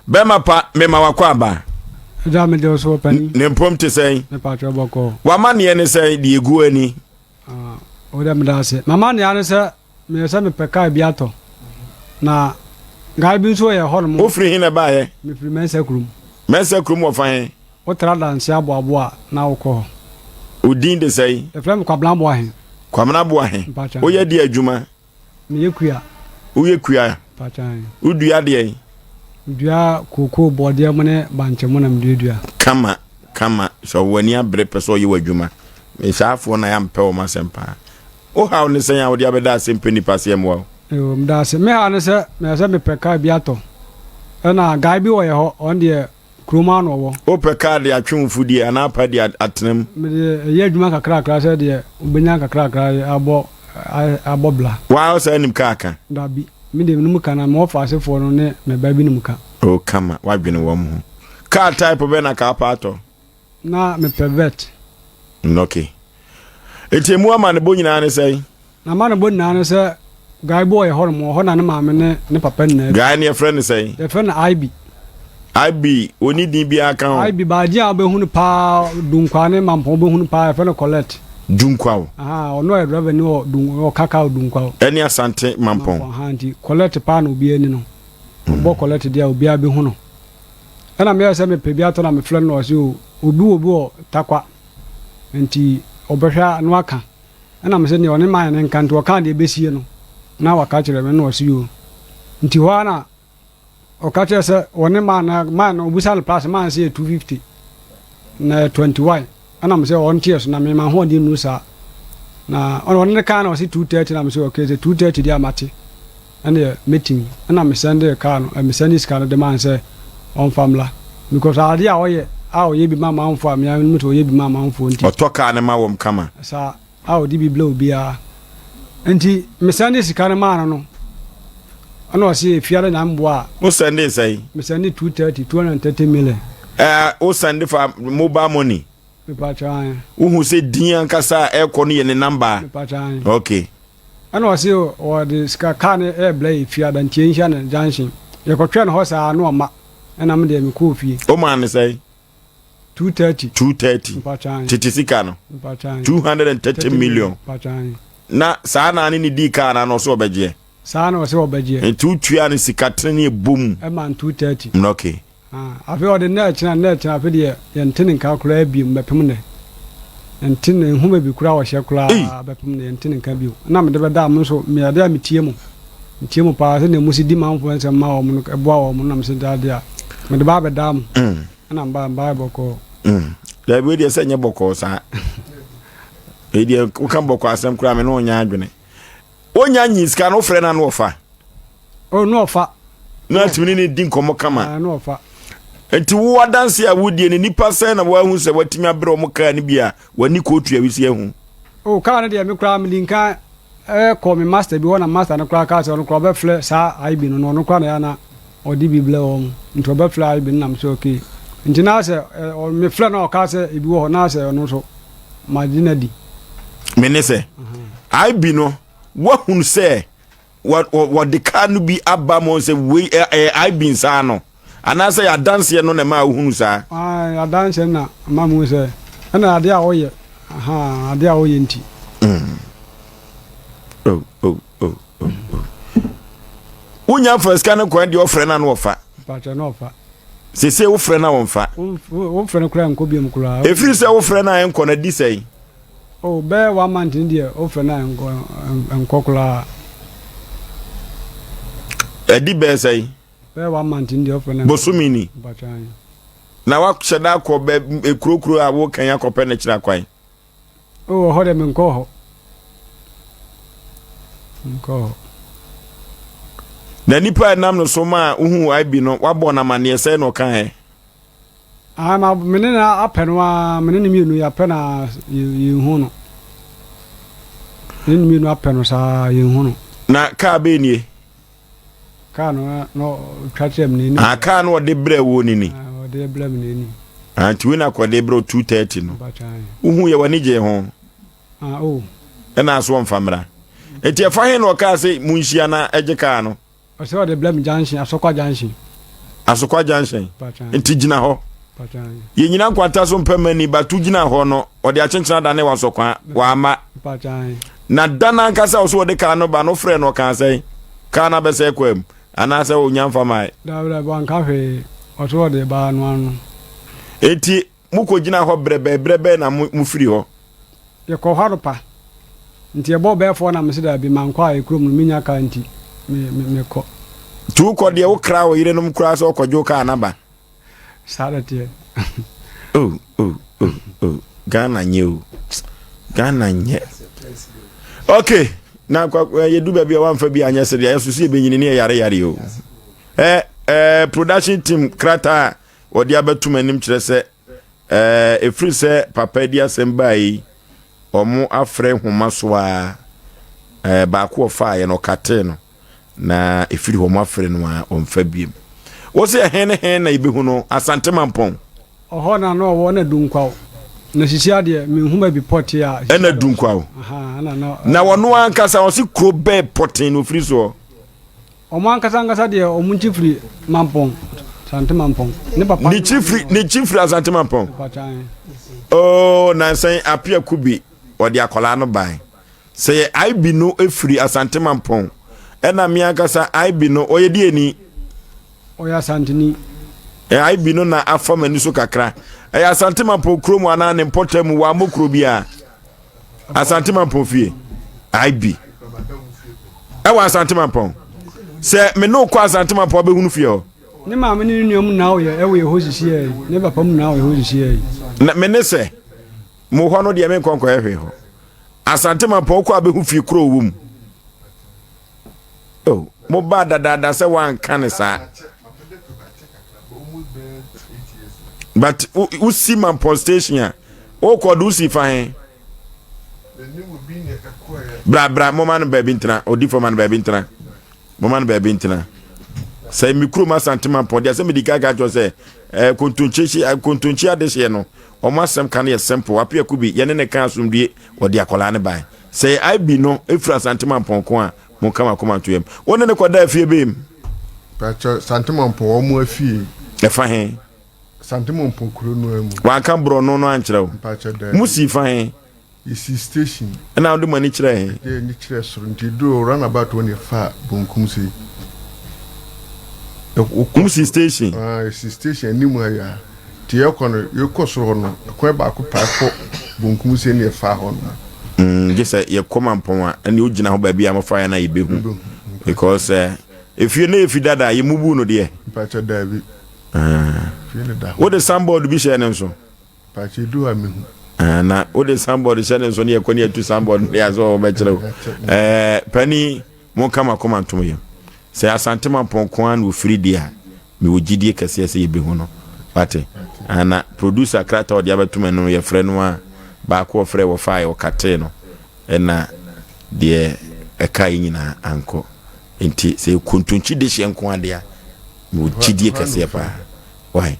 Bɛma pa, mema wakɔ aba. Agya mede wo so ɔpani. Ne mpom te sɛn? Mepatwɛ bɔkɔɔ. W'amanneɛ ne sɛn deɛ ɛgu ani? Ah, wo dɛ meda ase. M'amanneɛ ne sɛ meyɛ sɛ mepɛ kaa bi atɔ. Na guy bi nso yɛ hɔ nom. Wofiri he na ɛbaeɛ? Mefiri Mɛnsa kurom. Mɛnsa kurom wɔ fa he? Wotra Danse aboaboa a na wokɔ hɔ. Wo din de sɛn? Yɛfrɛ me Kwabena Boahe. Kwabena Boahe. Mpakyɛ. Woyɛ deɛ adwuma? Meyɛ kua. Woyɛ kua? Mpakyɛ. Wodua deɛn? Medua kookoo, bɔɔdeɛ mo ne bankye mo na meduadua. Kama, kama. Sɛ w'ani abere pɛ sɛ ɔyɛ w'adwuma. Mesaafoɔ na yɛampɛ wɔn asɛm paa. Wo haw ne sɛn a wode abɛda ase mpɛ nipa sɛ ɛmmoa wo? Yoo, meda ase. Me haw ne sɛ meyɛ sɛ mepɛ kaa bi atɔ. Ɛna guy bi wɔ yɛ hɔ, ɔno deɛ kurom ara na ɔwɔ. Wopɛ kaa de atwe wo mfudie anaa apa de atena mu? Mede ɛyɛ adwuma kakrakra sɛ deɛ wobɛnya nkakrakra abɔ abɔ bla. Waa wo saa nim kaa ka? Dabi, me deɛ menim ka na me wɔfa asefoɔ no ne me ba bi nim ka. Oh kama, woadwene wɔn ho. Kaa type bɛn na kaa paa tɔ? Na mepɛ vet. Okay. Eti emu amanebɔ nyinaa ne sɛn? N'amanebɔ nyinaa ne sɛ guy bi wɔ yɛ hɔnom, wɔ hɔ na ne maame ne ne papa nyinaa fi. Guy no yɛfrɛ no sɛn? Yɛfrɛ no IB. IB, ɔnni din biara ka ho? IB, baagye a wobɛhu no paa, Dunkwa ne Mampɔn wobɛhu no paa, yɛfrɛ no Colette. Dunkwa o. Aha, ɔno ɔyɛ driver ni wɔ Dun, ɔka kaa wɔ Dunkwa o. Ɛne Asante Mampɔn. Mampɔn, aha, nti Colette paa na obiara ni no. Wobɔ Colette deɛ a obiara bɛhu no. Ɛna meyɛɛ sɛ mepɛ bi atɔ na mefrɛ no na ɔse o, obi wɔ bi wɔ Tarkwa nti ɔbɛhwɛ a na waka. Ɛna mese neɛ ɔne man no nka nti ɔkaa deɛ ɛbɛsie no na waka kyerɛ me na ɔse yoo. Nti hɔ ara na ɔka kyerɛ sɛ ɔne man no, man no ɔbusa no price, man no sɛ yɛ 250 na yɛ 21. Ɛna mese ɔnteɛ so na me m'ahoɔden nnuru saa. Na ɔne no kaa na ɔse 230 na mese okay sɛ 230 deɛ a mate. Ɛneɛ mɛtumi. Ɛna me sɛndee car no, me sɛndee sika no de maa no sɛ ɔmfa mmra. Because adeɛ a ɔyɛ a ɔyɛ bi ma amanfoɔ a me ara menim sɛ ɔyɛ bi ma amanfoɔ nti. Ɔtɔ car no ma wɔn kama. Saa, a ɔde bi brɛ obiara. Nti me sɛndee sika no maa no no, ɛna ɔse Efiada Nyame boa a. Wo sɛndee sɛn? Me sɛndee 230, 230 million. Ɛɛ, wo sɛnde fa mobile money? Mepakyɛw, ae. Wohu sɛ din ankasa a ɛrekɔ no yɛ ne number a? Mepakyɛw, ae. Okay. Ɛna ɔse ɔde sika car no ɛɛbrɛ yɛ fie ada nti yɛnhyia no junction. Yɛkɔtwɛn no hɔ saa na ɔmma ɛna me deɛ mekɔɔ fie. Womaa no sɛn? 230. 230. Mpatwan. Tete sika no. Mpatwan. 230 million. Mpatwan. Na saa na ne ne dii car no ano ɔse ɔbɛgyeɛ. Saa na ɔse ɔbɛgyeɛ. Nti wotua no sika tene ɛbɔ mu. Ɛma no 230. Okay. Ah, afei ɔde nnɛ ɛkyena, nnɛ ɛkyena, afei deɛ yɛnte ne nka koraa biom bɛpem nnɛ. Yɛnte ne nhu baabi koraa a ɔhyɛ koraa bɛpem nnɛ, yɛnte ne nka bio. Ɛna mede bɛdaa mo nso, meyɛ adeɛ a metie mo. Metie mo paa, sɛdeɛ mosi di manfoɔ nsɛm ma wɔn no, ɛboa wɔn no, na mese daa deɛ a, mede ba abɛdaa mo. Ɛna mbaa, mbaa bɔkɔɔ. Daabi, wei deɛ sɛ nyɛ bɔkɔɔ saa. Wei deɛ woka bɔkɔɔ asɛm koraa me ne wo nyɛ adwene. Wonya nyi sika no wofrɛ no a na ɔfa. Oh, na ɔfa. Na atumi ne ne di nkɔmmɔ kama. Ah, na ɔfa. Nti wo adanse a wodie no nipa sɛn na woahu sɛ watumi abrɛ wɔn kaa no bi a w'ani kootu a wisi ahu? Oh, kaa no deɛ me koraa medi nkan eh, kɔ me master bi hɔ na master no koraa kaa sɛ ɔno koraa ɔbɛfrɛ saa IB no na ɔno koraa na ɛyɛ na ɔde bi brɛ wɔn nti ɔbɛfrɛ IB no na me sɛ okay nti na sɛ eh, mefrɛ no a ɔkaa sɛ ebi wɔ hɔ na sɛ ɔno nso magye no adi. Me ne sɛ IB no woahunu sɛ wɔde kaa no bi aba ma sɛ wei ɛyɛ IB nsa ano anaasɛ yɛ adanseɛ no na ɛma wohunu saa? Adanseɛ na ɛma mehu sɛ ɛna adeɛ a ɔyɛ adeɛ a ɔyɛ nti. Mm. Oh, oh, oh, oh, oh. Wonya fa sika no kwan deɛ ɔfrɛ no a na ɔfa. Mpakyɛ na ɔfa. Sese wofrɛ no a wɔmfa. Wofrɛ no koraa nkɔ biom koraa. Ɛfiri sɛ wofrɛ no a ɛnkɔ no adi sɛn? Oh, bɛyɛ one month ni deɛ wofrɛ no a ɛnkɔ ɛnkɔ koraa. Ɛdi bɛyɛ sɛn? Bɛyɛ one month ni deɛ wofrɛ no a ɛnkɔ. Bosome ni. Mpakyɛ ae. Na wahyɛ da akɔ bɛ kurokuro a wokan akɔpɛ no kyerɛ akwan. Oh, ɛhɔ deɛ menkɔɔ hɔ. Menkɔɔ hɔ. Na nipa a ɛnam no so maa wohuu IB no, wabɔ no amanneɛ sɛn na ɔkaeɛ? Ah, ma me ne no apɛ no ara, me ne no mmienu yɛapɛ no ara yɛnhu no. Me ne no mmienu apɛ no saa yɛnhu no. Na kaa bɛn nie? Kaa no na ɔtwa kyerɛ me n'ani. Ah, kaa no ɔde brɛ wo ni ni. Ah, ɔde brɛ me n'ani. Ah, nti wei na kɔde brɛ 230 no. Wohu yɛ w'ani gye ho. Ah, oh. Ɛna aso ɔmfa mmra. Nti ɛfa he na ɔkaa sɛ monhyia na ɛgye kaa no? Ɔsɛ ɔde brɛ me junction, Asɔkwa junction. Asokwa junction. Nti gyina hɔ. Yɛnyina nkwanta so mpɛ mani bato gyina hɔ no ɔde akyenkyena dane wasɔkwa wama. Na da no ankasa ɔso ɔde kaa no ba no frɛ no ɔkaa sɛn? Kaa no abɛsɛ kwa mu anaasɛ ɔnya mfa mae? Dabi dabi wanka hwee ɔso ɔde baa no ano. Enti mokɔgyina hɔ berɛ bɛn berɛ bɛn na mofiri hɔ? Yɛkɔɔ hɔ anɔpa nti ɛbɔɔ bɛyɛ four na mese daabi mankɔ a kurom no menya kaa nti me me mekɔ. Nti wokɔ deɛ wokra wo yerenom koraa sɛ ɔkɔgye wo kaa no aba? Saa na ɛteɛ. Oh oh oh oh Ghana nyɛ o Ghana nyɛ. Okay na yɛdu baabi a wamfa bi anyɛ sɛ deɛ yɛso so yɛbɛnyini ne yɛyare yare o. Eh, eh, production team krataa a wɔde abɛto m'anim kyerɛ sɛ eh, ɛfiri sɛ papa di asɛm baa yi wɔn afrɛ nhoma so a eh, baako ɔfaeɛ no ɔkatee no na ɛfiri hɔ moafrɛ no a ɔmfa biem. Wo se ɛhe ne he na yɛbɛhu no? Asante Mampɔn. Ɔhɔ na na ɔwɔ na Dunkwaw. Na sisi adeɛ menhu baabi pɔtee a. Ɛna Dunkwaw. Na wɔno ankasa ɔse kuro bɛɛ pɔtee na ɔfiri soɔ? Ɔmo ankasa ankasa deɛ ɔmo nkyi firi Mampɔn, Asante Mampɔn. Ne papa ne kyi firi ne kyi firi Asante Mampɔn. Oh, nansan Apia Kubi ɔde akwadaa no bae. Sɛ yɛ IB no firi Asante Mampɔn ɛna me ankasa IB no ɔyɛ deɛ ni. Ɔyɛ Asanteni. IB no na afa m'ani so kakra. Ɛyɛ Asante Mampɔn kurom anaa ne mpɔtam mu wammɔ kuro biara. Asante Mampɔn fie. IB. Ɛwɔ Asante Mampɔn. Sɛ me ne wokɔ Asante Mampɔn abɛhunu fie hɔ. Ne maame ne ne nua mu na ɔyɛ ɛwɔ yɛ hɔ sisi yɛ ne papa mu na ɔyɛ hɔ sisi yɛ. Na me ne sɛ mo hɔ no deɛ menkɔ nkɔyɛ hwee hɔ. Asante Mampɔn kɔ abɛhu fie koro wɔ mu. Oh, mo ba dadaada sɛ wanka ne saa. But wosi Mampɔn station a, wokɔ de wosi fa he? Bra bra moma no baabi ntena, odi fam no baabi ntena. Moma no baabi ntena. Sɛ me kurom Asante Mampɔn deɛ sɛ medi ka ka kyerɛ sɛ eh, kontonkye eh, kontonkye adehyeɛ no wɔn asɛm ka no yɛ simple. Apia Kubi yɛne ne ka asomdue wɔde akwadaa no bae. Sɛ IB no efiri Asante Mampɔn ko a monka mo akoma nto yam. Wo ne ne kɔda afie bem. Pakyɛ Asante Mampɔn wɔn afie. Ɛfa he? Asante Mampɔn kuro no mu. Wanka borɔno no ankyerɛ wo? Mpakyɛ daabi. Mo sii fa he? Yɛsii station. Ɛna wode mo ani kyerɛɛ he? Yɛde ani kyerɛɛ soro nti yɛduruu roundabout hɔ na yɛfaa bonkum sei. Mo sii station? Ah, yɛsii station anim ha yi a. Nti yɛkɔ no, yɛkɔ soro hɔ no, ɛkwan baako pae kɔ bonkum sei na yɛfaa hɔ no. Mm, gye sɛ yɛkɔ Mampɔn a, ɛne wogyina hɔ baabi a mofa yɛ no a yɛbɛhu. Because eh, efie no yɛ fi dada, yɛmubuu no deɛ. Mpakyɛ daabi. Ah. Fie no da hɔ. Wode signboard bi hyɛɛ ne nso? Pakyɛ edu hɔ a mehu. Ah, na wode signboard hyɛ ne nso ne yɛkɔ ne yɛtu signboard ne yɛasɛ wɔbɛkyerɛ wo. Eh, pani, monka makoma ntom yam. Sɛ Asante Mampɔn nko ara na ofiri deɛ a, mewɔ gyidie kɛseɛ sɛ yɛbɛhu no. Wate? Ah, na producer krataa ɔde abɛto m'anim no, yɛfrɛ no a, baako ɔfrɛ wɔfaeɛ, ɔkatee no, ɛna deɛ ɛkaeɛ nyinaa ankɔ. Nti sɛ yɛ kontonkyi dehyeɛ nko ara deɛ a, mewɔ gyidie kɛseɛ paa. Why?